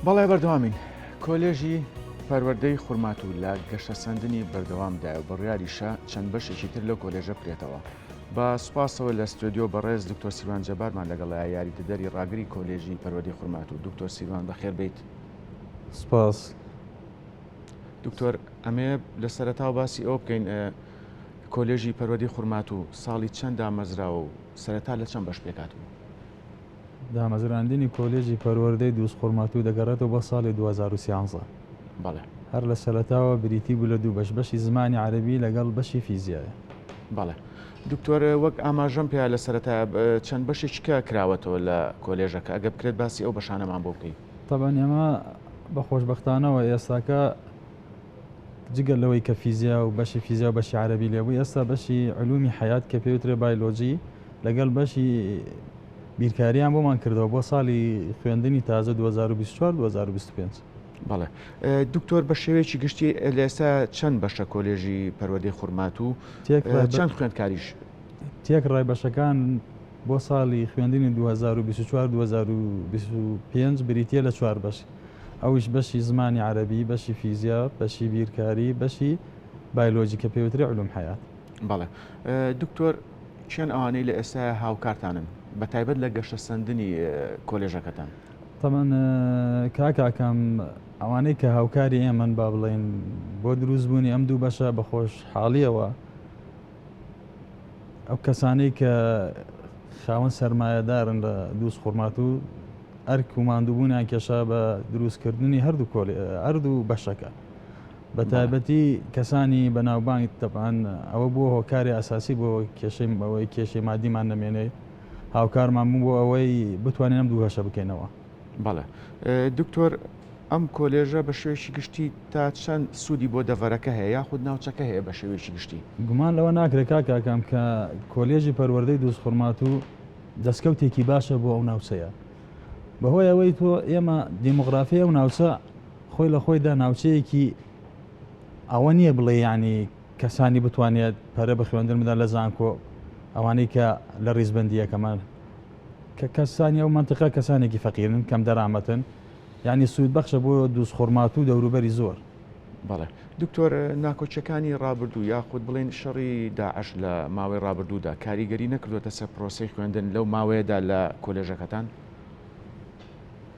بەڵێ بەردەوامین. کۆلێژی پەروەردەی خورماتوو لە گەشەسەندنی بەردەوامدایە و بڕیاریشە چەند بەشێکی تر لەو کۆلێژە بکرێتەوە. بە سوپاسەوە لە ستۆدیۆ بەڕێز دکتۆر سیروان جەبارمان لەگەڵایە یاریدەدەری ڕاگری کۆلێژی پەروەردەی خورماتوو. دکتۆر سیروان بەخێر بێیت. سپاس. دکتۆر ئەمەیە لە سەرەتاوە باسی ئەوە بکەین کۆلێژی پەروەردەی خورماتوو ساڵی چەند دامەزراوە و سەرەتا لە چەند بەش پێکهاتبوو؟ دامەزراندنی کۆلێژی پەروەردەی دووزخورماتوو دەگەڕێتەوە بۆ ساڵی 2013. بەڵێ. هەر لە سەرەتاوە بریتی بوو لە دوو بەش، بەشی زمانی عەرەبی لەگەڵ بەشی فیزیایە. بەڵێ. دکتۆر وەک ئاماژەم پێیا لە سەرەتایا چەند بەشێکی کە کراوەتەوە لە کۆلێژەکە ئەگەر بکرێت باسی ئەو بەشانەمان بۆ بکەی. تەبعەن ئێمە بە خۆشبەختانەوە ئێستاکە جگە لەوەی کە فیزیا و بەشی فیزیا و بەشی عەرەبی لێ بوو ئێستا بەشی علومی حەیات کە پێوترێ بایلۆجی لەگەڵ بەشی بیرکاریان بۆمان کردەوە بۆ ساڵی خوێندنی تازە 2024 2025. بەڵێ دکتۆر بە شێوەیەکی گشتی لە ئێستا چەند بەشە کۆلێژی پەروەردەی خورماتوو چەند خوێندکاریش؟ تێکڕای بەشەکان بۆ ساڵی خوێندنی 2024 2025 بریتییە لە چوار بەش ئەویش بەشی زمانی عەرەبی، بەشی فیزیا، بەشی بیرکاری، بەشی بایلۆجی کە پێوترێ علوم حەیات. بەڵێ دکتۆر کێن ئەوانەی لە ئێستایا هاوکارتانن بە تایبەت لە گەشەسەندنی کۆلێژەکەتان؟ تەبعەن کاک ئاکام ئەوانەی کە هاوکاری ئێمەن با بڵێین بۆ دروست بوونی ئەم دوو بەشە بە خۆشحاڵیەوە ئەو کەسانەی کە خاوەن سەرمایەدارن لە دووز خورماتوو ئەرک و ماندووبوونیان کێشا بە دروستکردنی هەردوو کۆلێ هەردوو بەشەکە بە تایبەتی کەسانی بەناوبانگ تەبعەن ئەوە بووە هۆکاری ئەساسی بۆ کێشەی ئەوەی کێشەی مادیمان نەمێنێ هاوکارمان بوو بۆ ئەوەی بتوانین ئەم دوو بەشە بکەینەوە. بەڵێ دکتۆر ئەم کۆلێژە بە شێوەیەکی گشتی تا چەند سوودی بۆ دەڤەرەکە هەیە یاخود ناوچەکە هەیە بە شێوەیەکی گشتی؟ گومان لەوە ناکرێت کاک ئاکام کە کۆلێژی پەروەردەی دووزخورماتوو دەستکەوتێکی باشە بۆ ئەو ناوچەیە بەهۆی ئەوەی تۆ ئێمە دیموگرافی ئەو ناوچە خۆی لە خۆیدا ناوچەیەکی ئەوە نییە بڵێ ینی کەسانی بتوانێت پەرە بە خوێندن بدەن لە زانکۆ ئەوانەی کە لە ڕیزبندیەکەمان کە کەسانی ئەو منتیقە کەسانێکی فەقیرن کەم دەرامەتن یعنی سوود بەخشە بۆ دووزخورماتوو دەوروبەری زۆر. بەڵێ دکتۆر ناکۆکیەکانی ڕابردوو یاخود بڵێین شەڕی داعش لە ماوەی ڕابردوودا کاریگەری نەکردۆتە سەر پرۆسەی خوێندن لەو ماوەیەدا لە کۆلێژەکەتان؟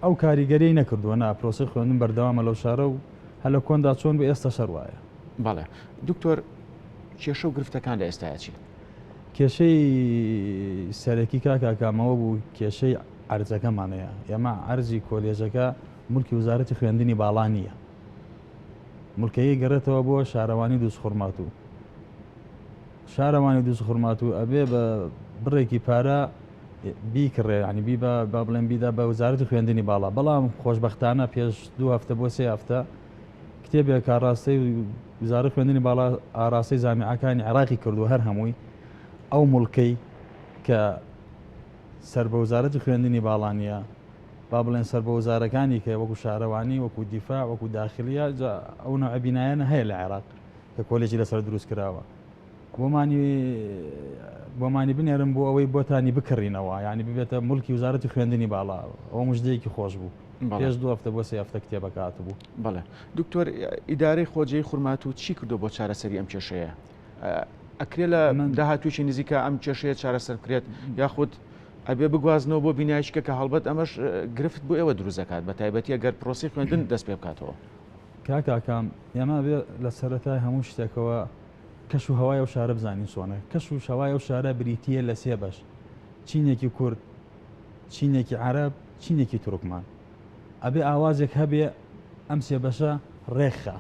ئەو کاریگەریی نەکردووە نا، پرۆسەی خوێندن بەردەوامە لەو شارە و هەر لە کۆندا چۆن بوو ئێستاش هەر وایە. بەڵێ دکتۆر کێشە و گرفتەکان لە ئێستایا چین؟ کێشەی سەرەکی کاک ئاکام ئەوە بوو کێشەی عەرزەکەمان هەیە، ئێمە عەرزی کۆلێژەکە مولکی وەزارەتی خوێندنی باڵا نییە، مولکەکەی گەڕێتەوە بۆ شارەوانی دووزخورماتوو، شارەوانی دووزخورماتوو ئەبێ بە بڕێکی پارە بیکڕێ یانی بی بە با بڵێن بیدا بە وەزارەتی خوێندنی باڵا، بەڵام خۆشبەختانە پێش دوو هەفتە بۆ سێ هەفتە کتێبێک ئاڕاستەی وزارەت خوێندنی باڵا ئاراستەی جامیعەکانی عێراقی کردووە هەر هەمووی ئەو موڵکەی کە سەر بە وزارەتی خوێندنی باڵا نییە با بڵێن سەر بە وزارەکانی کە وەکو شارەوانی وەکو دیفاع وەکو داخلیە ئەو نەوعە بینایانە هەیە لە عێراق کە کۆلێجی لەسەر دروست کراوە بۆمانی بۆمانی بنێرن بۆ ئەوەی بۆتانی بکڕینەوە یعنی ببێتە ملکی وزارەتی خوێندنی باڵا ئەوە مژدەیەکی خۆش بوو پێش دوو هەفتە بۆ سێ هەفتە کتێبەکە هاتبوو. بەڵێ دکتۆر ئیدارەی خۆجێی خورماتوو چی کردووە بۆ چارەسەری ئەم کێشەیە؟ ئەکرێ لە داهاتوویەکی نزیکە ئەم کێشەیە چارەسەر بکرێت یاخود ئەبێ بگوازنەوە بۆ بینایشکە کە هەڵبەت ئەمەش گرفت بۆ ئێوە دروست دەکات بە تایبەتی ئەگەر پرۆسی خوێندن دەست پێ بکاتەوە. کاک ئاکام ئێمە بێ لە سەرەتای هەموو شتێکەوە کەش و هەوای ئەو شارە بزانین چۆنە کەش و شەوای ئەو شارە بریتییە لە سێ بەش چینێکی کورد چینێکی عەرەب چینێکی تورکمان ئەبێ ئاوازێک هەبێ ئەم سێ بەشە ڕێکخا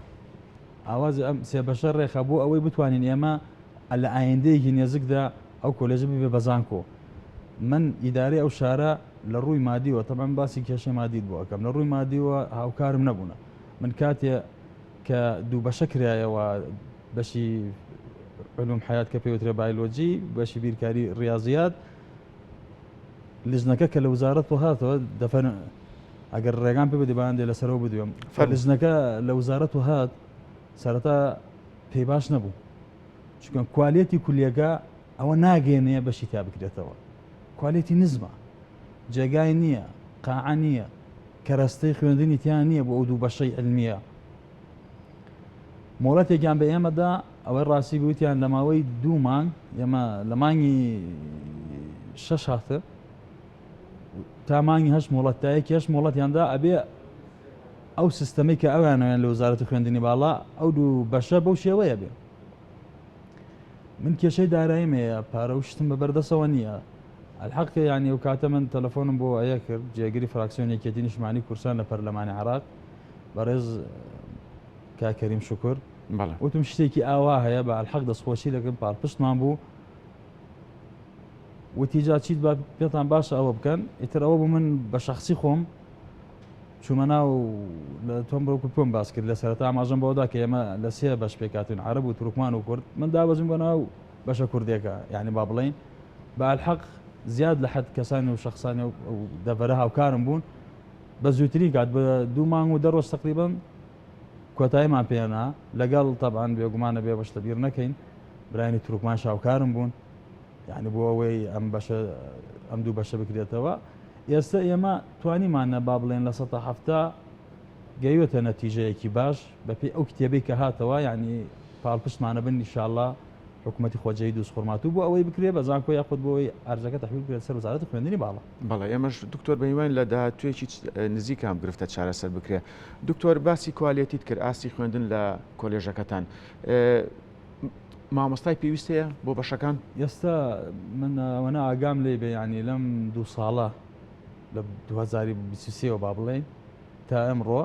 ئاوازی ئەم سێ بەشە ڕێکخا بۆ ئەوەی بتوانین ئێمە لە ئایندەیەکی نێزکدا ئەو کۆلێژە ببێ بە زانکۆ من ئیدارەی ئەو شارە لە ڕووی مادیوە تەبعەن باسی کێشەی مادیت بۆ ئەکەم لە ڕووی مادیوە هاوکارم نەبوونە من کاتێ کە دوو بەشە کرایەوە بەشی علوم حیات کە پێوترێ بایلۆجی بەشی بیرکاری ڕاضیات لیژنەکە کە لە وزارەت هاتەوە دەفەر ئەگەر ڕێگام پێ بدەی با هەندێ لەسەرەوە بدوێم فەرموو. لیژنەکە لە وزارەت هات سەرەتا پێی باش نەبوو چونکە کوالێتی کولیەکە ئەوە ناگەێنێ بەشی تیا بکرێتەوە کوالێتی نزمە جێگای نییە قاعە نییە. کەرەستەی خوێندنی تیا نییە بۆ ئەو دوو بەشەی علمیە. مۆڵەتێکیان بە ئێمە دا، ئەوەی ڕاستی بێ وتیان لە ماوەی دوو مانگ، ئێمە لە مانگی شەش هاتە تا مانگی هەشت مۆڵەت تا یەکی هەشت مۆڵەتیان دا، ئەبێ ئەو سیستەمەی کە ئەویانەوەیان لە وەزارەتی خوێندنی باڵا ئەو دوو بەشە بەو شێوەیە بێ. من کێشەی داراییم هەیە، پارە و شتم بە بەردەسەوە نییە. الحق یانی ئەو کاتە من تەلەفۆنم بۆ ئەیە کرد، جێگری فراکسیۆنی یەکێتی نیشتمانی کوردستان لە پەرلەمانی عێراق، بەڕێز کاک کەریم شوکر، بەڵێ. وتم شتێکی ئاوا هەیە، بە الحق دەستخۆشی دەکەم، پاڵپشتمان بوو. وتی جا چیت با پێتان باشە ئەوە بکەن. ئیتر ئەوە بوو من بە شەخسی خۆم چوومە ناو لە تۆم بەوکو پێم باس کرد لە سەرەتا ئاماژەم بەوەدا کە ئێمە لە سێ بەش پێکهاتوین عەرەب و تورکمان و کورد من دابەزیم بۆ ناو بەشە کوردێکە یعنی با بڵێین بە الحق زیاد لە حد کەسانی و شخصانی و دەڤەرە هاوکارم بوون بە زووترین کات بە دوو مانگ و دە ڕۆژ تقریبا کۆتاییمان پێنا لەگەڵ تەبان بێگومانە بێ بەش لەبیر نەکەین برایانی تورکمان شاوکارم بوون یعنی بۆ ئەوەی ئەم بەشە ئەم دوو بەشە بکرێتەوە ئێستا ئێمە توانیمانە با بڵێن 70% گەیوەتە نەتیجەیەکی باش بەپێی ئەو کتێبەی کە هاتەوە یعنی پاڵپشتمانە بن ئینشاءاللە حکوومەتی خۆجێی دووزخورماتوو بۆ ئەوەی بکرێ بە زانکۆ یاخود بۆ ئەوەی ئەرزەکە تەحویل بکرێت سەر وەزارەتی خوێندنی باڵا. بەڵێ ئێمەش دکتۆر بەهیواین لە داهاتوویەکی نزیک ئەم گرفتە چارەسەر بکرێ. دکتۆر باسی کوالێتیت کرد ئاستی خوێندن لە کۆلێژەکەتان مامۆستای پێویست هەیە بۆ بەشەکان؟ ئێستا من ئەوەنە ئاگام لێی بێ یانی لەم دوو ساڵە لە 2023 وە با بڵێین تا ئەمڕۆ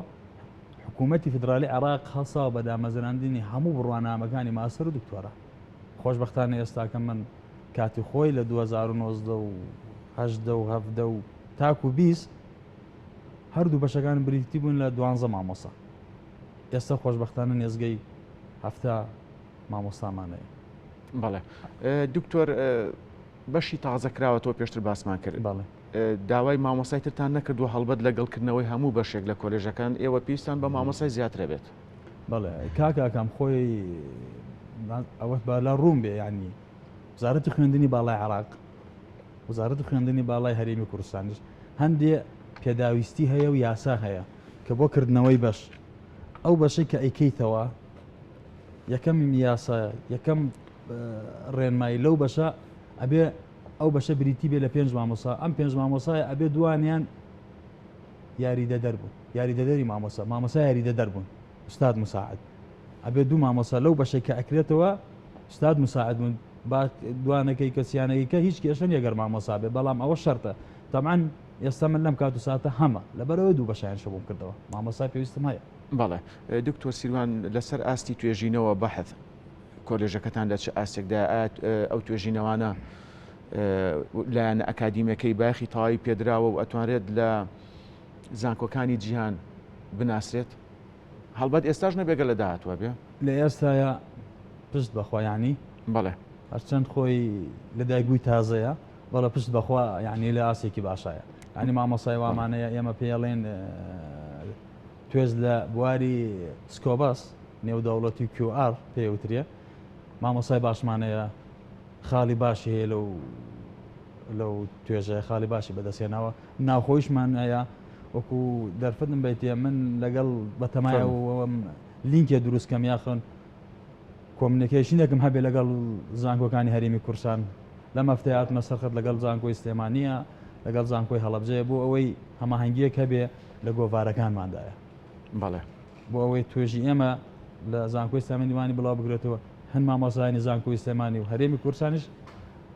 حکوومەتی فیدرالی عێراق هەڵساوە بە دامەزراندنی هەموو بڕوانامەکانی ماستەر و دکتۆرا. خۆشبەختانە ئێستاکە من کاتی خۆی لە 2019 و 18 و 17 و تاکو 20 هەردوو بەشەکان بریتی بوون لە دوانزە مامۆسا. ئێستا خۆشبەختانە نێزگەی هەفتا مامۆستامان هەیە. بەڵێ دکتۆر بەشی تازە کراوەتەوە پێشتر باسمان کرد. بەڵێ. داوای مامۆستای ترتان نەکردووە هەڵبەت لەگەڵ کردنەوەی هەموو بەشێک لە کۆلێژەکان ئێوە پێویستان بە مامۆستای زیاترە بێت. بەڵێ کاک ئاکام خۆی ئەوەت با لا ڕوون بێ یعنی وزارەتی خوێندنی باڵای عراق وزارەتی خوێندنی باڵای هەرێمی کوردستانیش هەندێ پێداویستی هەیە و یاسا هەیە کە بۆ کردنەوەی بەش ئەو بەشەی کە ئەیکەیتەوە یەکەم یاسا یەکەم ڕێنمایی لەو بەشە ئەبێ ئەو بەشە بریتی بێ لە پێنج مامۆسا، ئەم پێنج مامۆسایە ئەبێ دوانیان یاریدەدەر بوون، یاریدەدەری مامۆسا، مامۆسا یاریدەدەر بوون، استاد مساعد. ئەبێ دوو مامۆسا لەو بەشەی کە ئەکرێتەوە استاد مساعد بوون، با دوانەکەی کە سیانەکەی کە هیچ کێشە نییە گەر مامۆسا بێ، بەڵام ئەوە شەرتە. تەبعەن ئێستا من لەم کات و ساتە هەمە، لەبەرئەوەی دوو بەشیان شەبووم کردەوە، مامۆسای پێویستم هەیە. بەڵێ دکتۆر سیروان لەسەر ئاستی توێژینەوە بەحث کۆلێژەکەتان لە چ ئاستێکدایە؟ ئایا ئەو توێژینەوانە لایەنە ئەکادیمیەکەی بایەخی تەواوی پێدراوە و ئەتوانرێت لە زانکۆکانی جیهان بناسرێت؟ هەڵبەت ئێستاش نەبێگە لە داهاتوە بێ. لە ئێستایا پشت بەخوا یانی. بەڵێ. هەرچەند خۆی لە دایکبووی تازەیە بەڵێ پشت بەخوا یانی لە ئاستێکی باشایە. یانی مامۆستای وامانەیە ئێمە پێیەڵێن توێژ لە بواری سکۆبەس نێودەوڵەتی QR پێی وترێ مامۆسای باشمان هەیە خاڵی باشی هەیە لەو لەو توێژەیە خاڵی باشی بەدەستهێناوە ناوخۆیشمان هەیە وەکو دەرفەتم بیتێ من لەگەڵ بەتەمایەوەم لینکێ دروست کەم یاخن communication ێکم هەبێ لەگەڵ زانکۆکانی هەرێمی کوردستان لەم هەفتەیە هاتمە سەرخەت لەگەڵ زانکۆی سلێمانیە لەگەڵ زانکۆی هەڵەبجەیە بۆ ئەوەی هەماهەنگیەک هەبێ لە گۆڤارەکانماندایە. بەڵێ. بۆ ئەوەی توێژی ئێمە لە زانکۆی سلێمانی بڵاو بکرێتەوە، هەن مامۆستایانی زانکۆی سلێمانی و هەرێمی کوردستانیش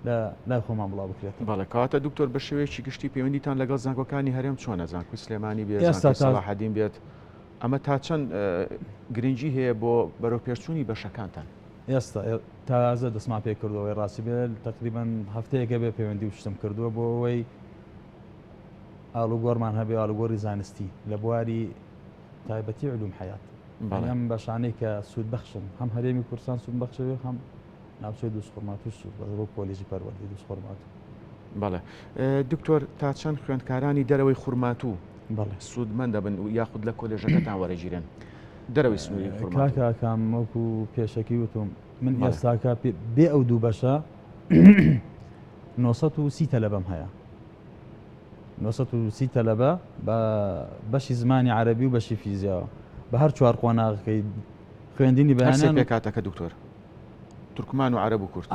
لە لای خۆمان بڵاو بکرێتەوە. بەڵێ کەواتە دکتۆر بە شێوەیەکی گشتی پەیوەندیتان لەگەڵ زانکۆکانی هەرێم چۆنە؟ زانکۆی سلێمانی بێت، ئێستا زانکۆی تا سەڵاحەدین بێت، ئەمە تا چەند گرنگی هەیە بۆ بەرەوپێشچوونی بەشەکانتان؟ ئێستا تازە دەستمان پێ کردووە، ئەوەی ڕاستی بێت تەقریبەن هەفتەیەکە بێ پەیوەندی و شتم کردووە بۆ ئەوەی ئاڵوگۆڕمان هەبێ، ئاڵوگۆڕی زانستی لە بواری تایبەتی علوم حیات ئەم بەشانەی کە سوود بەخشن هەم هەرێمی کوردستان سوود بەخشەوێ هەم ناوچەی دووزخورماتوو سوود بەخش بۆ کۆلێژی پەروەردەی دووزخورماتوو. بەڵێ دکتۆر تا چەند خوێندکارانی دەرەوەی خورماتوو بەڵێ سوودمەند دەبن و یاخود لە کۆلێژەکەتان وەرەگیرێن دەرەوەی سنووری خورماتوو؟ کاک ئاکام وەکو پێشەکی وتم من ئێستاکە بێ ئەو دوو بەشە 930 تەلەبەم هەیە. 930 تەلەبە بە بەشی زمانی عەرەبی و بەشی فیزیاوە بە هەر چوار قۆناغەکەی خوێندنی بەیانیان پێکاتەکە دکتۆر تورکمان و عەرەب و کورد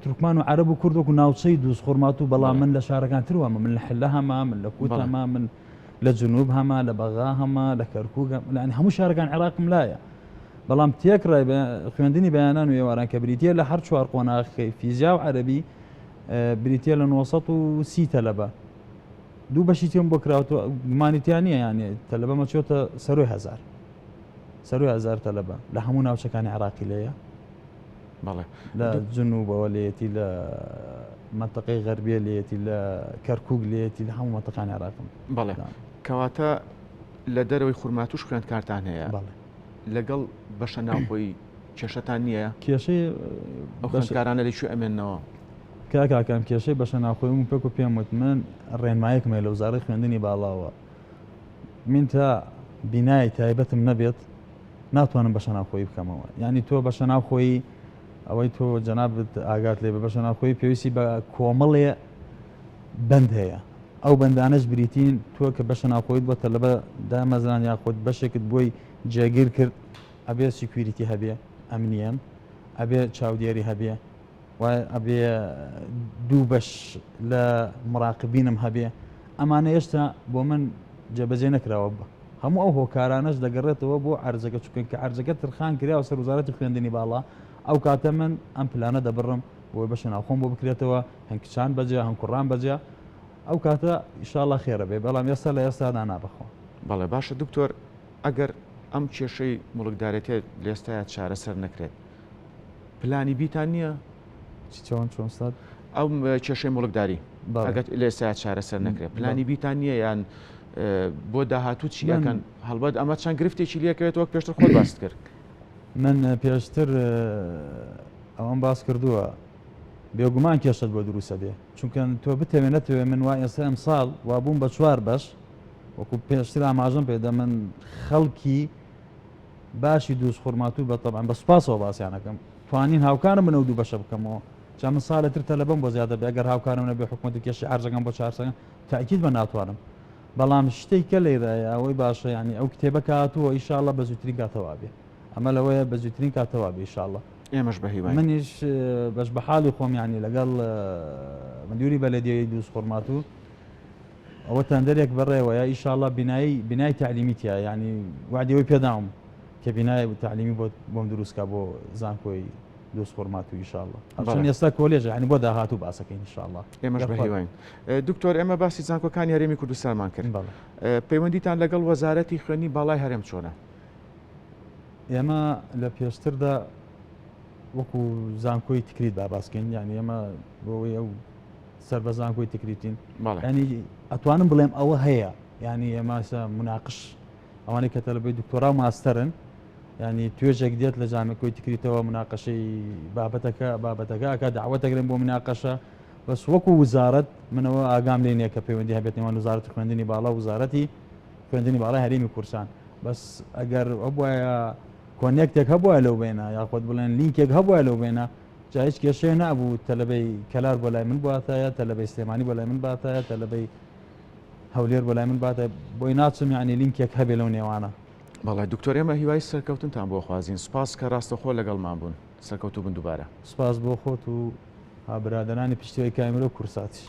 تورکمان و عەرەب و کورد وەکو ناوچەی دووز خورماتوو بەڵام من لە شارەکان تر وامە من لە حلە هەمە من لە کووت هەمە من لە جنوب هەمە لە بەغا هەمە لە کەرکوک لەعنی هەموو شارەکان عێراقم لایە بەڵام تێکڕای خوێندنی بەیانان و ئێواران کە بریتە لە هەر چوار قۆناغەکەی فیزیا و عەرەبی بریتە لە 930 تەلەبە دوو بەشی تێم بۆ کراوەوە گومانی تیا نییە یانێ تەلەبە مەچۆتە سەروی هزار سەروی هزار تەلەبە لە هەموو ناوچەکانی عراقی لەیە بەڵێ لە جنوبەوە لێتی لە منطقەی غەربیە لێتی لە کەرکک لێتی لە هەموو منطقانی عراقم بەڵێ کەواتە لە دەرەوەی خورماتوش خوێندکارتان هەیە لەگەڵ بەشە ناوخۆی کێشەتان نییە؟ کێشەی ئەو خوێندکارانە لە کوێ ئەمێننەوە؟ کاک ئاکام کێشەی بەشە ناوخۆی من پێک و پێم وت من ڕێنمایەکم هەیە لە وزارەی خوێندنی باڵاوە من تا بینای تایبەتم نەبێت ناتوانم بەشە ناوخۆیی بکەمەوە یعنی تۆ بەشە ناوخۆیی ئەوەی تۆ جەنابت ئاگات لێ بە بەشە ناوخۆیی پێویستی بە کۆمەڵێ بەند هەیە ئەو بەندانەش بریتین تۆ کە بەشە ناوخۆیت بۆ تەلەبە دامەزران یاخود بەشێکت بۆی جێگیر کرد ئەبێ security هەبێ ئەمنیەن ئەبێ چاودێری هەبێ وای ئەبێ دوو بەش لە مراقبینم هەبێ ئەمانە هێشتا بۆ من جێبەجێ نەکراوە بە هەموو ئەو هۆکارانەش دەگەڕێتەوە بۆ عەرزەکە چونکە کە عەرزەکە ترخان کراوە سەر وزارەتی خوێندنی باڵا ئەو کاتە من ئەم پلانە دەبڕم بۆ بەشە ناوخۆم بۆ بکرێتەوە هەن کچان بەجێ هەن کوڕان بەجێ ئەو کاتە ئیشاڵا خێرە بێ بەڵام ئێستا لە ئێستادا نابەخوا. بەڵێ باشە دکتۆر ئەگەر ئەم کێشەی موڵکدارێتیە لێستایا چارەسەر نەکرێت پلانی بیتان نییە؟ چی چۆن چۆن ساد؟ ئەو کێشەی موڵکداری ئەگەر لێستایا چارەسەر نەکرێت پلانی بیتان نییە یان بۆ داهاتوو چی ئەکەن؟ هەڵبەت ئەمە چەند گرفتێکی لێکەوێت وەک پێشتر خۆت باست کرد. من پێشتر ئەوەم باس کردووە بێگومان کێشەت بۆ دروستە بێ چونکە تۆ بتەوێ نەتەوێ من وا ئێستا ئەمساڵ وا بووم بە چوار بەش وەکو پێشتر ئاماژەم پێدا من خەڵکی باشی دووز خورماتوو بە تەبعەن بە سوپاسەوە باسیانەکەم توانین هاوکارم بنەو دوو بەشە بکەمەوە جا من ساڵێ تر تەلەبەم بۆ زیادە بێ ئەگەر هاوکارم نەبێ حکومەت و کێشی عەرزەکەم بۆ چارسەکەم تاکید بە ناتوانم بەڵام شتێک کە لەیرایە ئەوەی باشە ینی ئەو کتێبە کە هاتووە ئیشاڵە بە زووترین کاتەوە بێ ئەمە لەوەیە بە زووترین کاتەوە بێ ئیشاڵە ئێمەش بە هیوای منیش بەش بە حاڵی خۆم ینی لەگەڵ مدیری بەلەدیەی دووز خورماتوو ئەوە تەندەرێک بەڕێوەیە ئیشاڵا بینایی بینای تەعلیمی تیا یعنی وعدی ئەوەی پێداوم کە بینای تەعلیمی بۆ بۆم دروستکا بۆ زانکۆی دووز خورماتوو ئیشاڵا هەرچەند ئێستا کۆلێژە یعنی بۆ داهاتوو باسەکەین ئیشاڵا ئێمەش بە هیواین دکتۆر ئێمە باسی زانکۆکانی هەرێمی کوردستانمان کرد پەیوەندیتان لەگەڵ وەزارەتی خوێندنی باڵای هەرێم چۆنە؟ ئێمە لە پێشتردا وەکو زانکۆی تکریت با باسکەین یعنی ئێمە بۆ ئەو سەر بە زانکۆی تکریتین ینی ئەتوانم بڵێم ئەوە هەیە ینی ئێماسە مناقش ئەوانەی کە تەلەبەی دکتۆرا و ماستەرن ینی توێژێک دێت لە جامەکۆی تکریتەوە مناقەشەی بابەتەکە بابەتەکە ئەک داوەتەگرن بۆ مناقەشە بەس وەکو وزارەت منەوە ئاگام لێ نییە کە پەیوەندی هەبێت نێوان وزارەتی خوێندنی باڵا و وزارەتی خوێندنی باڵای هەرێمی کوردستان بەس ئەگەر هەبوایە connect ێک هەبوایە لەو بینە یاخود بڵێن لینکێک هەبوایە لەو بینە جا هیچ کێشەیە نابوو تەلەبەی کەلار بۆ لای من باتایە تەلەبەی سلێمانی بۆ لای من باتایە تەلەبەی هەولێر بۆ لای من باتە بۆی ناچم یعنی لینکێک هەبێ لەو نێوانە. بەڵێ دکتۆر ئێمە هیوای سەرکەوتنتان بۆ خوازین سوپاس کە ڕاستەوخۆ لەگەڵمان بوون سەرکەوتوو بن دووبارە. سوپاس بۆ خۆت و برادەرانی پشتیوانی کامیرە و کورساتیش.